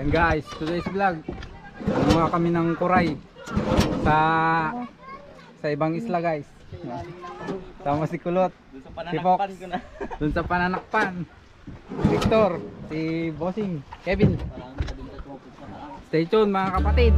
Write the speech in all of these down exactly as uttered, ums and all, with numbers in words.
Yan guys, today's vlog. Kumuha kami ng kuray sa sa ibang isla, guys. Tama si Kulot. Dun sa pananakpan ko na. Dun sa pananakpan. Victor, si Bossing, Kevin. Stay tuned, mga kapatid.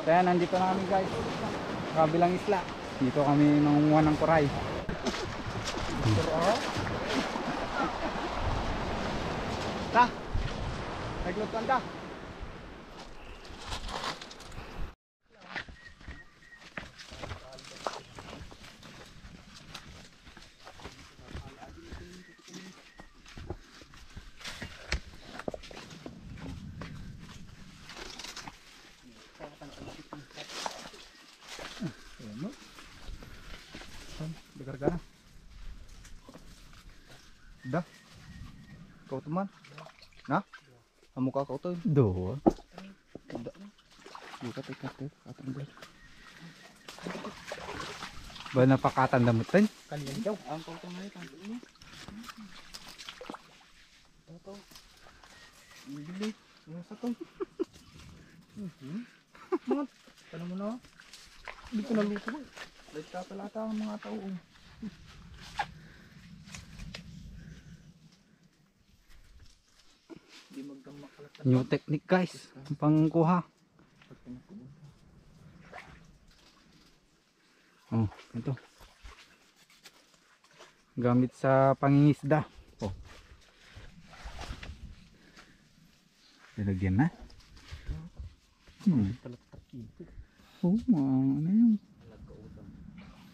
Kaya nandito na kami, guys. Kabilang isla. Dito kami nangunguha ng kuray. Ta. Naglutuan ta. Ayan, no? Saan? Dagarga na. Da. Kau teman. Na? Amo ka, kau to. Dua. Da. Buka, teka, teka. Atang ba? Ba napakatan da mo, ten? Kalian daw. Ang kau teman ito. Toto. Bilik. Ano sa to? Mhm. Mat. Ano mo na? Hindi ko naluto, eh. Nagtatalata ang mga tao, oh. Di magdamakalat na. New technique, guys. Ang pangkuha. Oh, ito. Gamit sa pangingisda. Oh. Lalagyan na. Hmm. Talatak ito. Oh, mga ano yun?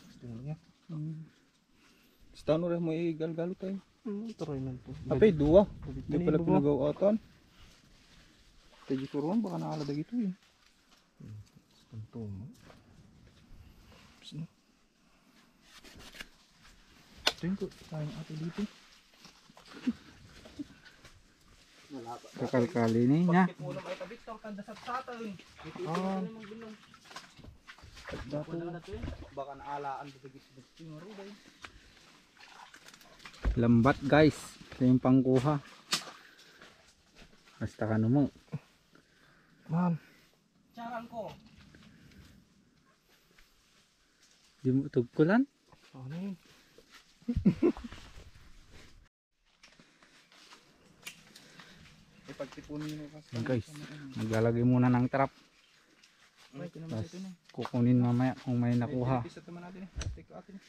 Gusto mo lang yan? Hmm. Basta ano rin mo igalgalo tayo. Hmm, tuloy man to. Apay, dua. Hindi pala pinag-awatan. Tayo turuan, baka naalada ito eh. Hmm. Tanto mo. Tapos na. Ito yung ko, tayong ato dito. Kakalkali ni niya. Pagtipunan ay tabik, tawag tanda sa satan. Ah. Dato. Baka naalaan dito, dito, dito, dito. Lambat, guys. Ito yung pangkuha. Basta kano mo. Ma'am. Charang ko. Di mo tugkulan? Ano yun? Ipagtipunin mo kasi. Yan, guys, maglalagay muna ng trap. Ay, ito naman. Tas ito na. Kukunin mamaya kung may nakuha. Ay, ito naman natin eh. Plastic ko atin eh.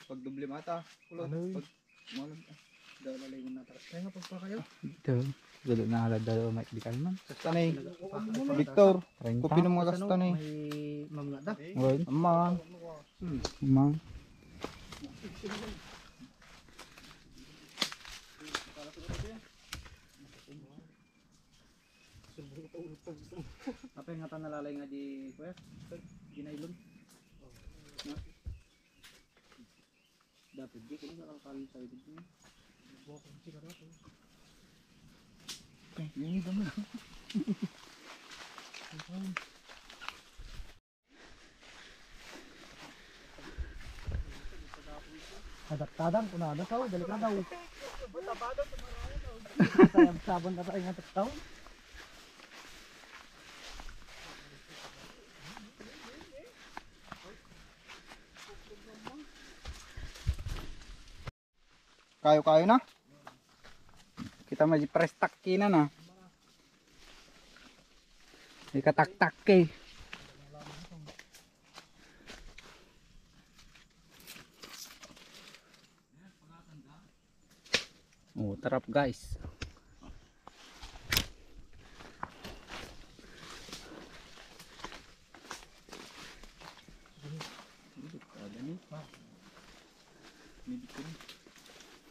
Pagdoble mata. Kulot. Ano yun? Pag, malam, ah, dala lay muna tara. Kaya nga pagpakayo. Ito. Gado na ala dalawa may di kalman. Sa tanay. Victor. Treinta. Kupin mo nga sa tanay. May mamla da. Ngon. Amang. Hmm. Amang. Apay nga ta nalalay nga di, kuya? Di nylon. Dapat di kini kalkalin sa ibig niya. Ay, yun yung dami. Kadaktadan ko na, ano, saw, balik na daw. Sayang sabon na tayo nga tattaw. Kayo-kayo na. Kita mo, di pares takki na na. Ikataktakki. Oh, tarap, guys.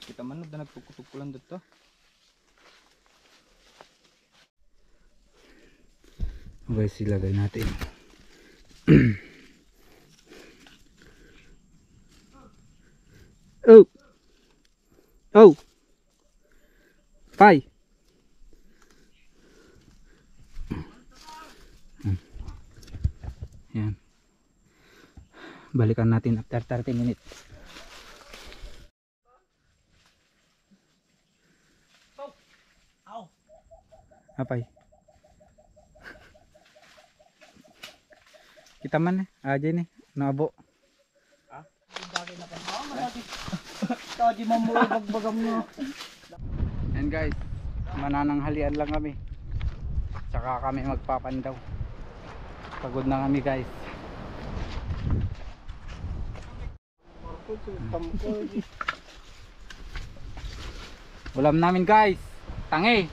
Kita man, no, da nagtugko-tugko lang dito. Guys, ilagay natin. Oh! Oh! Pay! Hmm. Yan. Balikan natin after thirty minutes. Apay. Kita man eh. Aja ni. Nabo. Ha? Tadi mamulo bagbagam na. Yan guys. Manananghalian lang kami. Tsaka kami magpapandaw. Pagod na kami guys. Ulam namin guys, tangi.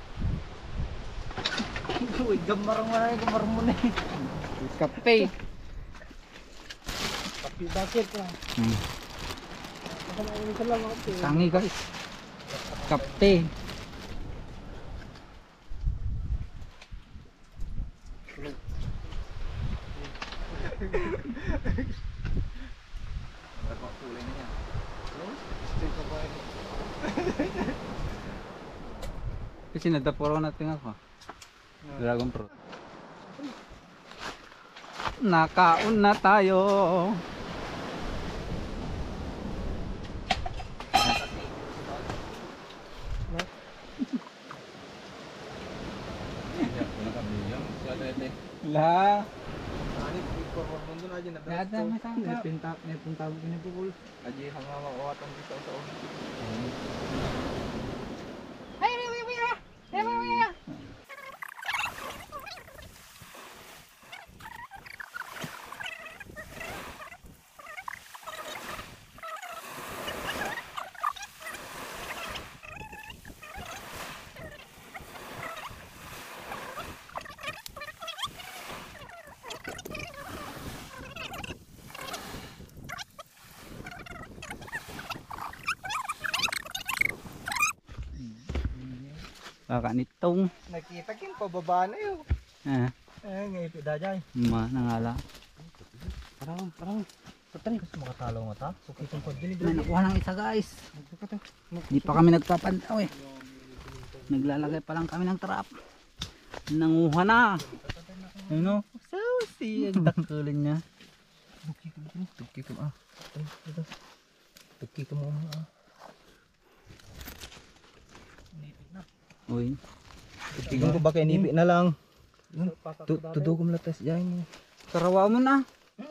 Uy, gambar mo na, gambar mo na. Kape. Kape bakit na? Hmm. Tangi guys. Kape. Kasi nadapuro natin ako. Dragon fruit. Nakaon na tayo. La. Yata, may sangka. May punta, may punta ko pinipukol. Aji, hanga mawatan dito sa una. Ay, ay, ay, ay, ay. Baka nitong. Nakita kin pababa na yun. Ah. Eh, ngayon ito dajay. Ma, nangala. Parang, parang. Patay. Gusto makatalo nga ta? So, kitang pag gini. May nakuha ng isa guys. Di pa kami nagpapandaw eh. Naglalagay pa lang kami ng trap. Nanguha na. Ano? Sausi. Ang dakulin niya. Tuki ko, tuki ko, ah. Tuki ko mo, ah. Uy. Tingnan ko baka inipi na lang. Tu-, tudo ko mula tas dyan. Karawa mo na.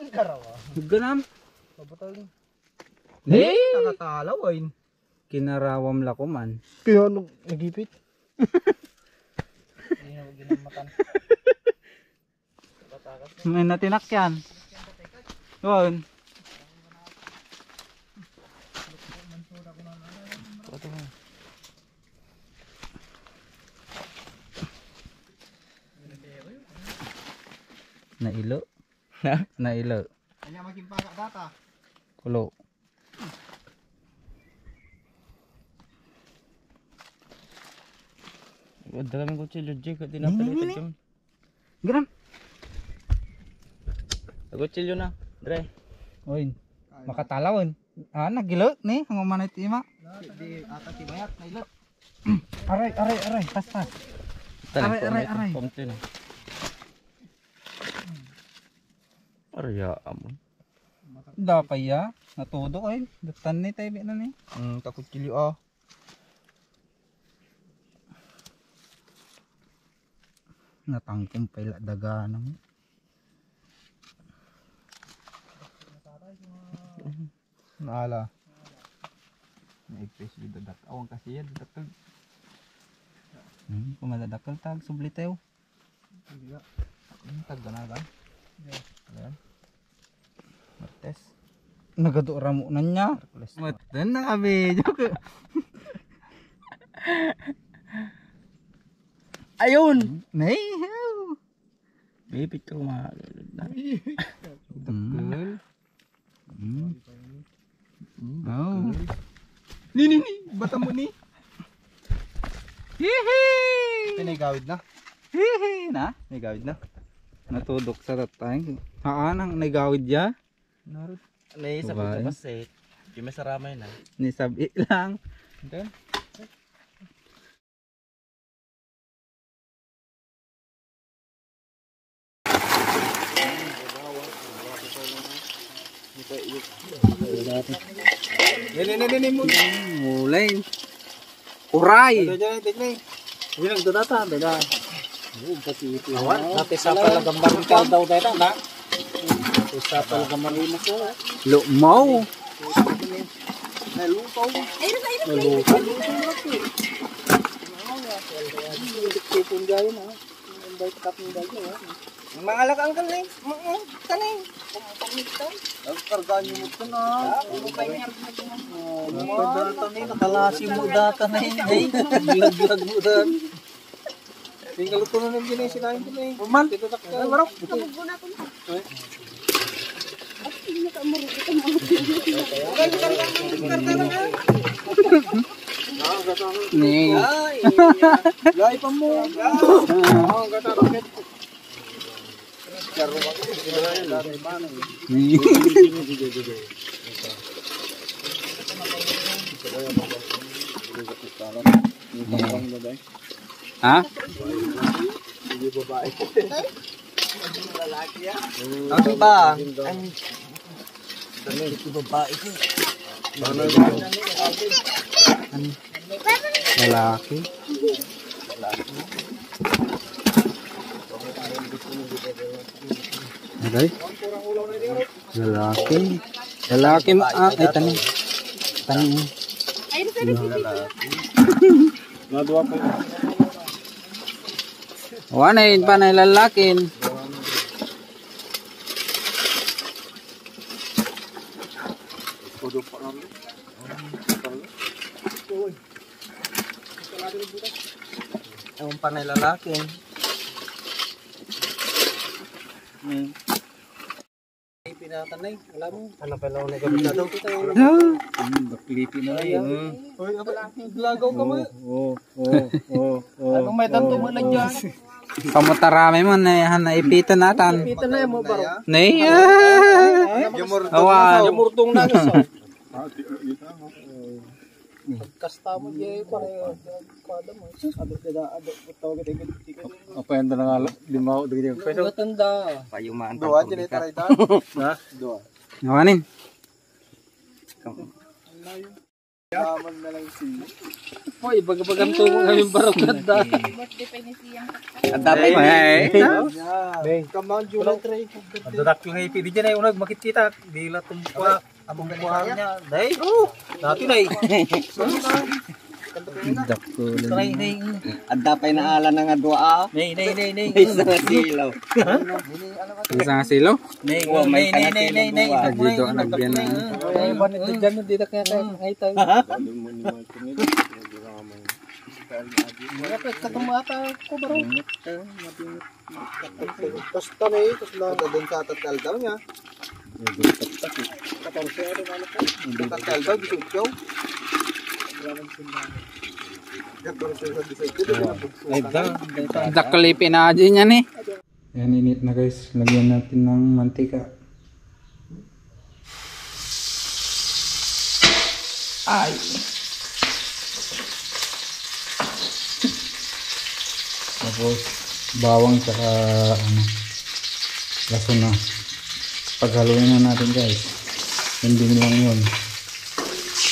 Karawa. Ganam. Mabutol ni. Hey! Nakatalaw, ay. Kinarawam la ko man. Kaya nung nagipit. Hindi na ginamatan. May natinakyan. Yun. Nailo. Ha? Nailo. Kanya maging paka data. Kulo. Wala kami kutsilyo, Jake. Di na pala ito, Jim. Gram. Agutsilyo na, Dre. Oy, makatalaw, eh. Ah, nagilot ni, ang umanay ti ima. Di ata ti bayat, nailot. Aray, aray, aray, pas, pas. Aray, aray, aray. Pamti na. Aray, ya, amon. Dapay ya, natudo, oy. Datan ni, tayo na ni. Hmm, takutsilyo, ah. Natangkom pay la daganang. Naala. Naipis di dadak. Awan kasi yan, dadak. Hmm, kung madadakkel tag, subli tayo. Hindi nga. Hmm, tag ganagan. Ayan. Martes. Nagado ramo na niya. Merkules. Matan na kami. Joke. Ayun. Nay. Bibit ko, mga lulod na. Dakkel. Mm. Mm. Oh. Ni, ni, ni. Bata mo ni. Hihi! Ay, naigawid na. Hihi! Na? Naigawid na. Natudok sa tatay. Haan ang naigawid ya? Narod. Naisab ko kasi. Di masaramay na. Nisabi lang. Then? Nini, nini, nini, mo. Mulay. Uray. Ito dyan, ito dyan. Hindi nagdadata, beda. Awan, dati sa pala gambar ni Kaldaw dito, na? Dati sa pala gambar ni Mas, oh. Lumaw. Nalukaw. Ayun, ayun, ayun. Nalukaw. Tipon dyan, ah. Ang bait ka pong dyan, ah. Ang mga lakang ka, eh. Mga, tanay. Ang pangit ka. Ang karga niyo mo ito na. Ah, ano pa yung karga niyo? Oh, mga data na yun, nakalasi mo data na yun, eh. Laglag mo dyan. Tinggal ko na lang din, eh, sinain ko na, eh. Uman? Ito, tak-, ay, marap. Ito, mugbo na ito na. Ay. At hindi ka marunong ito, mga. Ni. Ay, iya. Lay pa mo. Ah, ang gata, rocket. Ha? Ano ba? Ano? Lalaki. Okay. Lalaki. Lalaki ma-, ah, ay, tanim. Tanim. Nadua pa. Wala na yun pa na ilalakin. Ang panay lalaki. Hmm. Ay, pinatan na eh. Alam mo. Ano pa lang na gamit na to? Hmm, baklipi na lang yun. Hoy, apa? Lagaw ka mo. Oo, oo, oo, oo. Ano may tanto mo na dyan? Pamutarami mo na yan, naipitan natan. Ipitan na yan mo, baro. Nay, ah. Awan. Yamurtong na gusto. Kasta mo, Jay, pare. Pada mo. Sus, ado, ado, ado. Tawag kita, ikot, ikot. Apa yan na nga, lima o dagiti peso? Matanda. Payumaan. Dua, dyan, taray ta. Ha? Dua. Nawanin? Naman na lang si. Hoy, baga-bagang tubo kami barokada. Birthday pa ni siyang. Ang dami. Ay. Come on, July three. Ang dadak yung ipili dyan ay unag makikita. Di la tumpa. Among kuha niya. Day. Dati, day. Dakko lang. Nay, nay. Adda pay naala na nga dua, ah. Nay, nay, nay, nay. Isa nga silaw. Isa nga silaw? Nay, oh, may nay, nay, nay, nay, nay. Agido, nagbian na. Ay, banit na dyan, di na kaya kaya. Ay, tayo. Katumata ko, bro. Basta na eh, tapos lang. Ito dun sa tatal daw niya. Katorse, ano, ano, ano? Tatal daw, disiotso. Katorse sa disiotso, di ba nabugso ka na? Ay, da, da, da. Dakkel ipinaadyo niya ni. Ayan, init na guys. Lagyan natin ng mantika. Ay! Tapos, bawang tsaka, ano, lason na. Paghaluin na natin, guys. Hindi lang yun.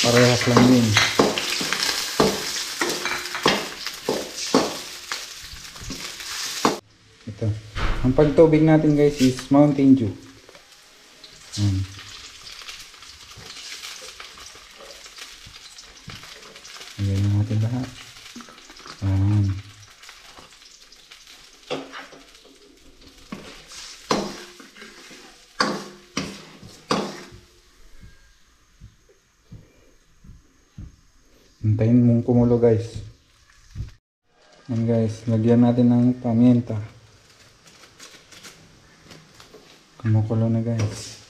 Parehas lang yun. Ito. Ang pagtubig natin, guys, is Mountain Dew. Ayan. Lagyan na natin lahat. Ayan. Hintayin mong kumulo, guys. Yan guys, lagyan natin ng paminta. Kumukulo na guys.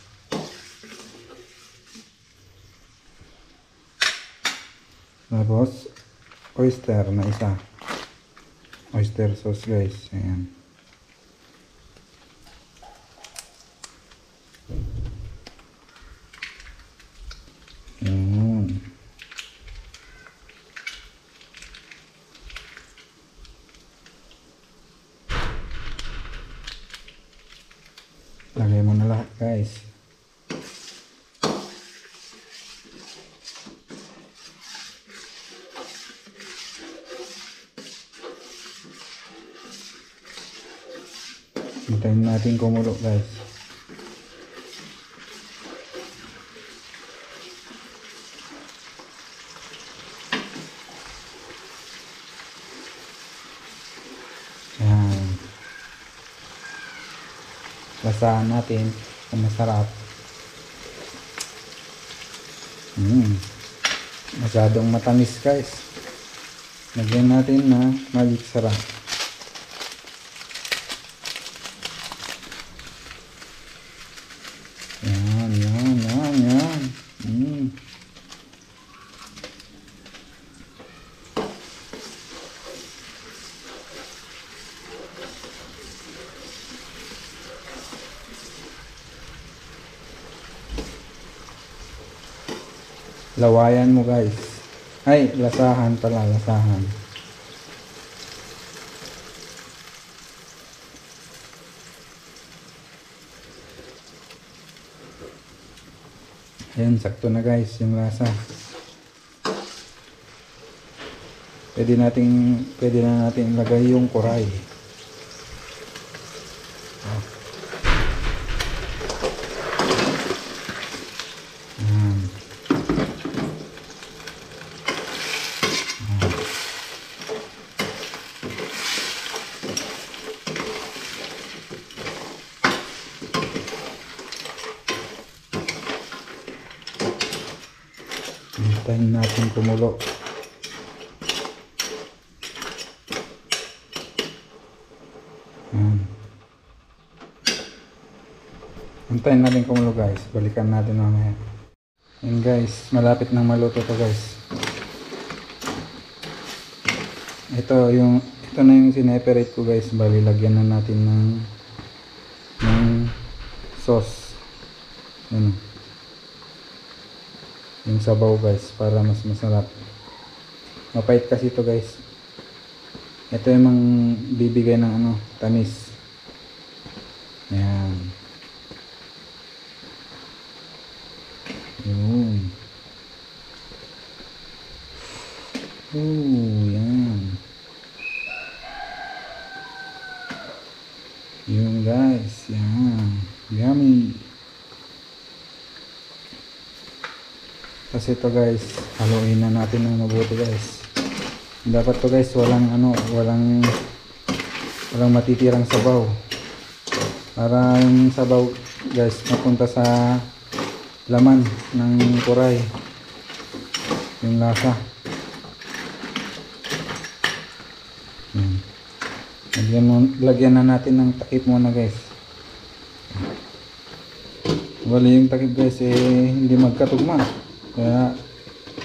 Tapos, oyster na isa. Oyster sauce guys. Ayan. Ayan. Lagay mo na lahat, guys. Hintayin natin kumulo, guys. Yan. Lasahan natin kung masarap. Mm. Masyadong matamis, guys. Lagyan natin ng magic sarap. Yan, yan, yan, yan. Mm. Lawayan mo, guys. Ay, lasahan pala, lasahan. Ayan, sakto na guys yung lasa. Pwede nating, pwede na natin ilagay yung kuray. Ah. Ayan. Ayan. Hintayin natin kumulo. Ayan. Hintayin natin kumulo guys. Balikan natin mamaya. Ayan guys, malapit nang maluto to guys. Ito yung, ito na yung sineperate ko guys. Bali, lagyan na natin ng, ng sauce. Ano? Yung sabaw guys, para mas masarap. Mapait kasi ito guys. Ito yung mang bibigay ng ano, tamis. Ayan. Yun. Oh, yan. Yun guys, yan. Yummy. Kasi ito guys, haluin na natin ng mabuti guys. Dapat to guys, walang ano, walang, walang matitirang sabaw. Para yung sabaw guys, mapunta sa laman ng kuray. Yung lasa. Hmm. Lagyan, mo, lagyan na natin ng takip muna guys. Bali yung takip guys eh hindi magkatugma. Kaya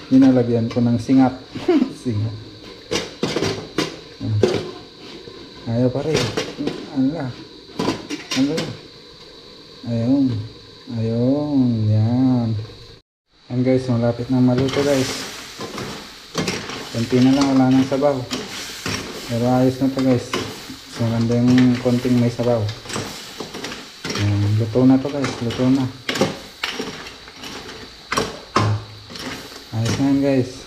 linalagyan ko ng singat. Singat. Hmm. Ayaw pa rin. Ala. Ayun. Ayun. Yan. Yan guys, malapit na maluto guys. Konti na lang, wala nang sabaw. Pero ayos na to guys. Mas maganda yung konting may sabaw. Yan. Luto na to guys. Luto na. Ayos na yan guys.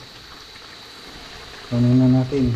Kunin na natin.